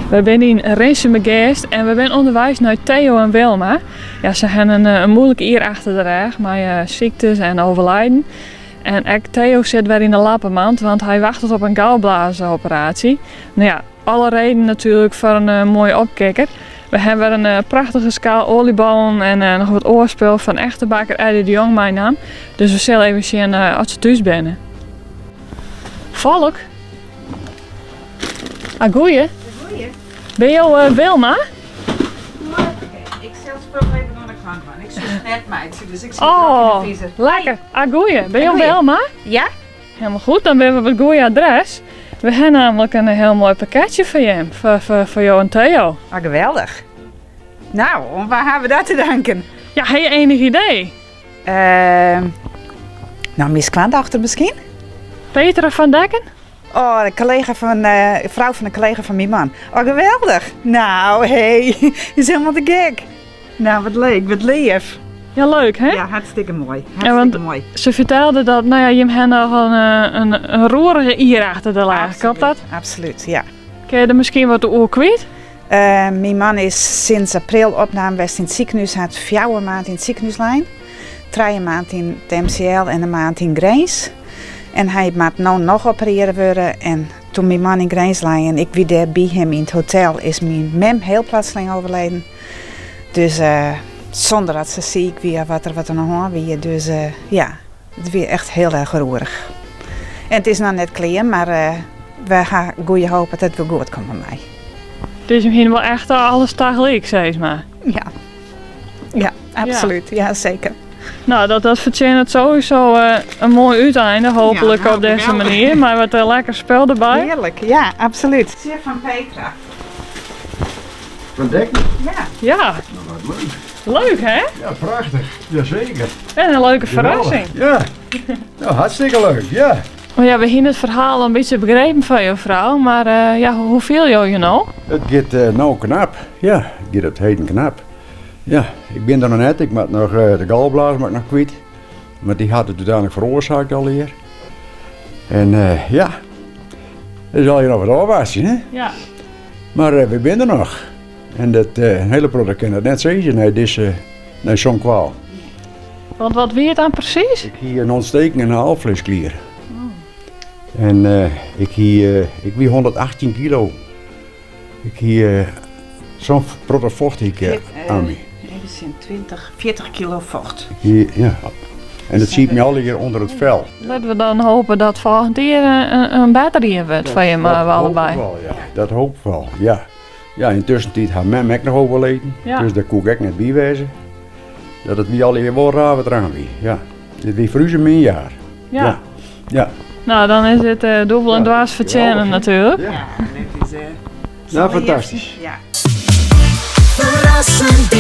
We binne yn Rinsumageast en we binne ûnderweis nei Theo en Wilma. Ja, se hawwe in, eh, in moeilik jier achter de rêch mei eh, syktes en overlijden. En ek Theo sit wer yn de lappenmand, want hy wachtet op in galblaasoperatie. No ja, alle reden natuerlik foar in eh, moaie opkikker. We hawwe wer in eh, prachtige skaal oliebollen en eh, noch wat oar spul fan echte bakker Eddie de Jong meinaam. Dus we sille even sjen oft se thús binne. Folk? Ah, goeie. Goeie. Binne jo Wilma? Ik sil it spul even oan de kant dwaan. Ik soe it net meitsje, dus ik sit Oh, in de friezer. lekker. Ah, goeie. Binne jo Goeie. Wilma? Ja? Helemaal goed, dan binne we op it goede adres. We hawwe namelijk in hiel moai pakketsje foar jim, foar jo en Theo. Ah, geweldich. Nou, oan wa hawwe we dat te danken? Ja, ha je enig idee? Uh, nou, myn skoandochter miskien? Petra van Dekken? Oh, de collega van, uh, frou fan de kollega fan myn man. Oh, geweldich. Nou, hey, is hielendal te gek. Nou, wat leuk, wat leaf. Ja, leuk hè? Ja, hartstikke moai. Hartstikke ja, want moai. Se fertelde dat, no ja, jim hawwe noch in, eh, in, in roerige jier achter de rêch. Kloppet dat? Absoluut, ja. Kinne je der miskien wat oer kwyt? Uh, myn man is sinds april opnaam west yn it sikehûs, hat 4 maand yn it sikehûs lein. 3 maand yn it MCL en in maand yn Grins. En hy moat no noch operearre wurde. En doe't myn man yn Grins lei en ik wie dêr by him yn it hotel, is myn mem hiel plotseling overleden. Dus uh, sûnder dat se siik wie of wat der wat oan de hân wie. Dus uh, ja, it wie echt hiel erch roerich. En it is noch net klear, mar uh, we hawwe goede hoop dat it wer goed komt mei my. Dus jim hiene wol echt alles tagelyk, sis mar. Ja, ja, absoluut. Ja, seker. No, dat fertsjinnet sowieso in moai útein, hooplik Ja, nou, op dizze geweldich. manier. Mei wat lekker spul derby. Hearlik, ja, absoluut. Tsje fan Petra. Van Dekken? Ja. Ja. Nou, wat leuk. Leuk, hè? Ja, prachtich. Jazeker. En in leuke Geweldig. ferrassing. Ja. Nou, hartstikke leuk, ja. Oh ja, we hiene it ferhaal in bytsje begrepen fan jo frou, mar uh, ja, hoe fiele jo je no? It giet uh, no knap. Ja, it giet op it heden knap. Ja, ik bin der noch net. Ik moat noch de galblaas moat ik noch kwyt. Mar dy hat it úteinlik feroarsaakt allegear. En uh, ja, is allegear noch wat ôfwachtsjen, hè? Ja. Mar uh, we binne der noch. En dat, uh, in hiele protte kin dat net sizze nei dizze, nei sa'n kwaal. Want wat wie it dan presys? Ik hie in ontsteking yn de alfleisklier. En uh, ik, hie, ik wie 118 kilo. Ik hie sa'n protte focht hie ik oan my. Even sjen, 20, 40 kilo focht. Ik hie, ja. En dat siet my allegear ûnder it fel. Litte we dan hoopje dat folgjend jier in better jier wurdt foar jim allebei. Dat hoop ik wol, ja. Dat hoop ik wol, ja. Ja, yn tussentiid hat mem ek noch overleden. Ja. Dus dêr koe ik ek net by wêze. Dat it wie allegear wol raar wat der oan wie. Ja. Dit wie foar ús in min jaar. Ja. Ja. Ja. No, dan is it dûbel en Ja, dwers fertsjinne geweldig, hè? natuerlik. Ja. Ja, dit is Nou, fantastysk. Ja. Ferrassend.